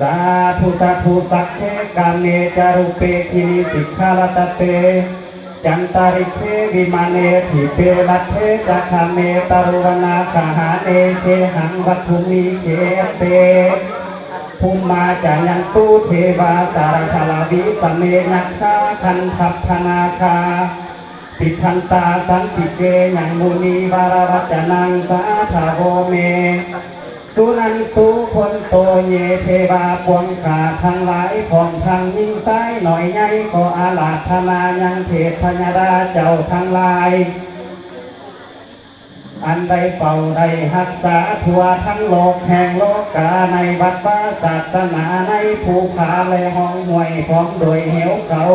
ສາທຸ ສາທຸ ສັກເຂ ກາເມ ຈາຣຸເປ ກິລິສິກຂາລະຕະເຕ ຈັນຕະລິກເຂ ວິມາເນ ດີເປ ລັດເທ ຈາຄາເມ ຕະລຸວະນາຄະຫາເນ ເຄຫັງ ວັດຖຸມະນີ ເຄເອເຕ ພູມມາຈາຍັນຕຸ ເທວາ ສາລະທາລາວິສະເມ ຍັກຂາ ຄັນທັບພະນາຄາ ຕິດທັນຕາ ສັນຕິເກ ຍັງມຸນີ ວາລະວັດຈະນັງ ສາທາໂວເມ ສຸນັນຕຸ ພົນໂຕ ເຍ ເທວາ ປວງຂ້າທັງຫຼາຍ ພ້ອມທັງຍິງຊາຍນ້ອຍໃຫຍ່ ຂໍອາລາທະນາຍັງເທບພະຍະດາເຈົ້າທັງຫຼາຍ ອັນໄດ້ເຝົ້າໄດ້ຮັກສາທົ່ວທັງໂລກແຫ່ງໂລກາ ໃນວັດວາສາສະໜາ ໃນພູຜາ ແລະ ຮ່ອງຫ້ວຍ ພ້ອມດ້ວຍເຫວເຂົາ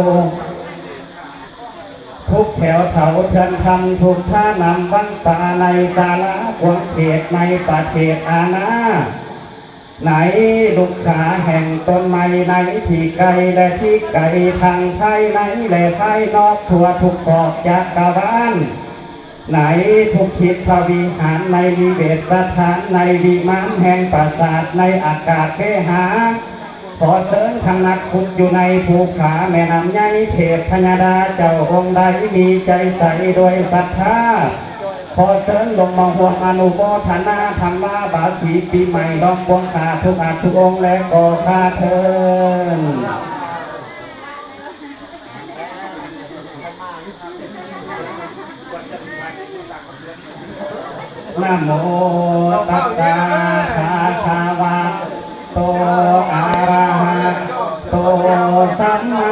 ທຸກແຖວເຖົາເຮືອນທຳ ທຸກທ່ານ້ຳວັງປາ ໃນສາລາກວາງເຂດ ໃນປະເທດອານາ ໃນລຸກຂາແຫ່ງຕົ້ນໄມ້ ໃນທີ່ໃກ້ ແລະ ທີ່ໄກ ທັງພາຍໃນ ແລະ ພາຍນອກ ທົ່ວທຸກຂອບຈັກກະວານ ໃນທຸກທິດພະວິຫານ ໃນນິເວດສະຖານ ໃນວິມານແຫ່ງປາສາດ ໃນອາກາດເວຫາ ຂໍເຊີນທັງນັກຂຸດຢູ່ໃນພູຜາແມ່ນ້ຳໃຫຍ່ ເທບພະຍາດາເຈົ້າອົງໃດມີໃຈໃສດ້ວຍສັດທາ ຂໍເຊີນລົງມາຮ່ວມອະນຸໂມທະນາທຳລາບາສີປີໃໝ່ ລອງປວງຂ້າທຸກອາດທຸກອົງ ແລະ ກໍຂ້າເທີນ. ນະໂມຕັດສະ ພະຄະວະໂຕ ອະລະຫະໂຕ ສຳມາ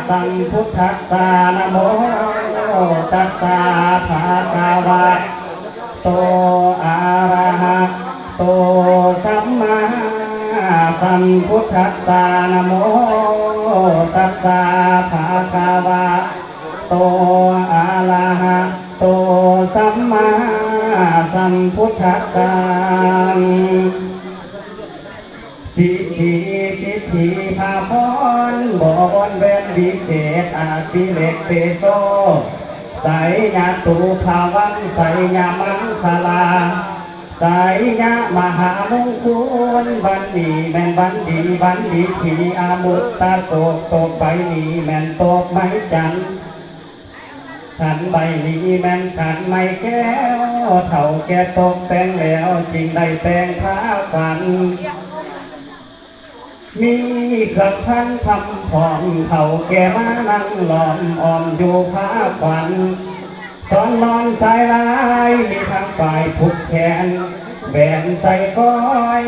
ສຳພຸດທັດສະ ນະໂມຕັດສະ ພະຄະວະ ໂຕ ອະລະຫະໂຕ ສຳມາສຳພຸດທັດສະ ນະໂມຕັດສະ ພະຄະວະໂຕ ອະລະຫະໂຕ ສຳມາສຳພຸດທັດສະ. ສິດທິ ສິດທິພະພອນ ບໍວອນແວນວິເສດ ອາຕິເລກເຕໂຊ ໄຊຍະຕູພາວັງ ໄຊຍະມັງຄະລາ ໄຊຍະມະຫາມຸງຄຸນ ວັນນີ້ແມ່ນວັນດີ ວັນດີທີ່ອະມຸດຕະໂສກ ໂຕກໃບນີ້ແມ່ນໂຕກໄມ້ຈັນ ຂັນໃບນີ້ແມ່ນຂັນໄມ້ແກ້ວ ເຖົ້າແກ່ຕົກແຕ່ງແລ້ວ ຈຶ່ງໄດ້ແຕ່ງພາຂວັນ ມີເຄື່ອງພັນພຳພ້ອມ ເຖົ້າແກ່ມານັ່ງລ້ອມອ້ອມຢູ່ພາຂວັນ ສອນນອນສາຍລາຍ ມີທັງຝ້າຍຜູກແຂນ ແຫວນໃສ່ກ້ອຍ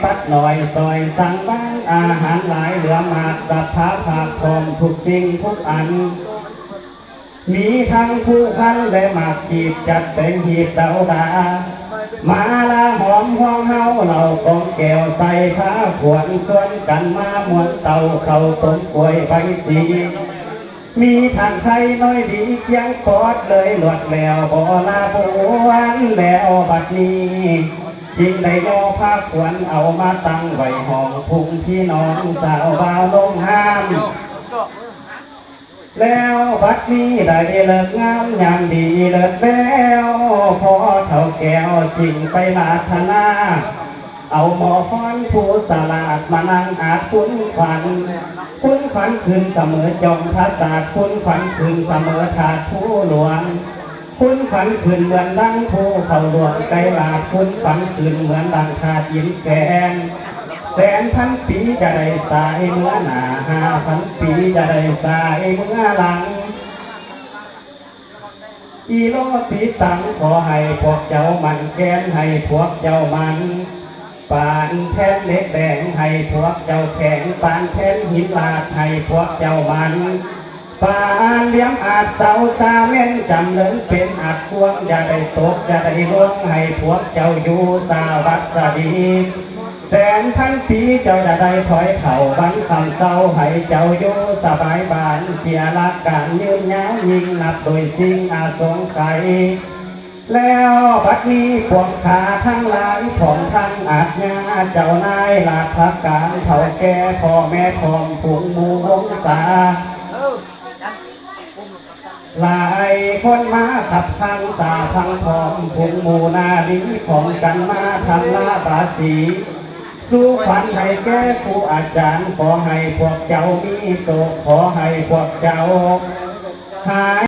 ປັດນ້ອຍຊອຍສັງວາງ ອາຫານຫຼາຍເຫຼືອມາກ ສັບພະພາກພ້ອມທຸກສິ່ງທຸກອັນ ມີທັງພູຄັນ ແລະ ໝາກກີບ ຈັດແຕ່ງຮີບເຕົ້າດາ ມາລາຫອມຮວງເຮົາ ເຫຼົ້າກອງແກ້ວໃສ່ພາຂວັນ ຊວນກັນມາມ່ວນເຕົ້າ ເຂົ້າຕົ້ມກ້ວຍໃບສີ ມີທັງໄຂ່ນ້ອຍດີ ກຽງປອດເລີຍລວດແລ້ວ ບໍ່ລາບວນແລ້ວບັດນີ້ ຈຶ່ງໄດ້ຍໍພາຂວັນ ເອົາມາຕັ້ງໄວ້ຫ້ອງພຸ້ງພີ່ນ້ອງ ສາວບ່າວລົງຫ້າມ ແລ້ວບັດນີ້ໄດ້ເລີກງາມຍາມດີເລີດແລ້ວ ພໍ່ເຖົ້າແກ້ວຈຶ່ງໄປລາທະນາ ເອົາໝໍພອນຜູ້ສະຫຼາດມານັ່ງອາດຄຸນຂວັນ ຄຸນຂວັນຂຶ້ນສະເໝີຈອມປາສາດ ຄຸນຂວັນຂຶ້ນສະເໝີທາດພູຫຼວງ ຄຸນຂວັນຂຶ້ນເໝືອນດັ່ງພູເຂົາຫຼວງໄກລາດ ຄຸນຂວັນຂຶ້ນເໝືອນດັ່ງທາດອິນແກນ ແສນພັນປີຈະໄດ້ສາຍເມືອໜ້າ ຫ້າພັນປີຈະໄດ້ສາຍເມືອຫຼັງ ອີໂລຕິຕັງ ຂໍໃຫ້ພວກເຈົ້າໝັ້ນແກ່ນ ໃຫ້ພວກເຈົ້າໝັ້ນ ປານແທ່ນເຫຼັກແດງ ໃຫ້ພວກເຈົ້າແຂງ ປານແທ່ນຫີນລາດ ໃຫ້ພວກເຈົ້າໝັ້ນ ປານຫຼຽມອາດເສົາສາແມ່ນ ຈຳເລີນເປັນອາດກວາງ ຢ່າໄດ້ຕົກ ຢ່າໄດ້ລ່ວງ ໃຫ້ພວກເຈົ້າຢູ່ສະຫວັດສະດີ ແສນພັນປີເຈົ້າຢ່າໄດ້ຖອຍເຖົ້າ ວັນຄ່ຳເຊົ້າໃຫ້ເຈົ້າຢູ່ສະບາຍບ້ານ ເຈລະການຍືນຍາວ ຍິ່ງນັບໂດຍສິ່ງອາສົງໄຂ ແລ້ວບັດນີ້ພວກຂ້າທັງຫຼາຍ ພ້ອມທັງອາດຍາເຈົ້ານາຍ ລາດພະການເຖົ້າແກ່ ພໍ່ແມ່ພ້ອມຝູງໝູ່ວົງສາ ຫຼາຍຄົນມາຂັບຂັງສາພັງພ້ອມ ຝູງໝູ່ນາລີພ້ອມກັນມາທຳລາບາສີ ສູ່ຂວັນໃຫ້ແກ່ຄູອາຈານ ຂໍໃຫ້ພວກເຈົ້າມີໂຊກ ຂໍໃຫ້ພວກເຈົ້າຫາຍ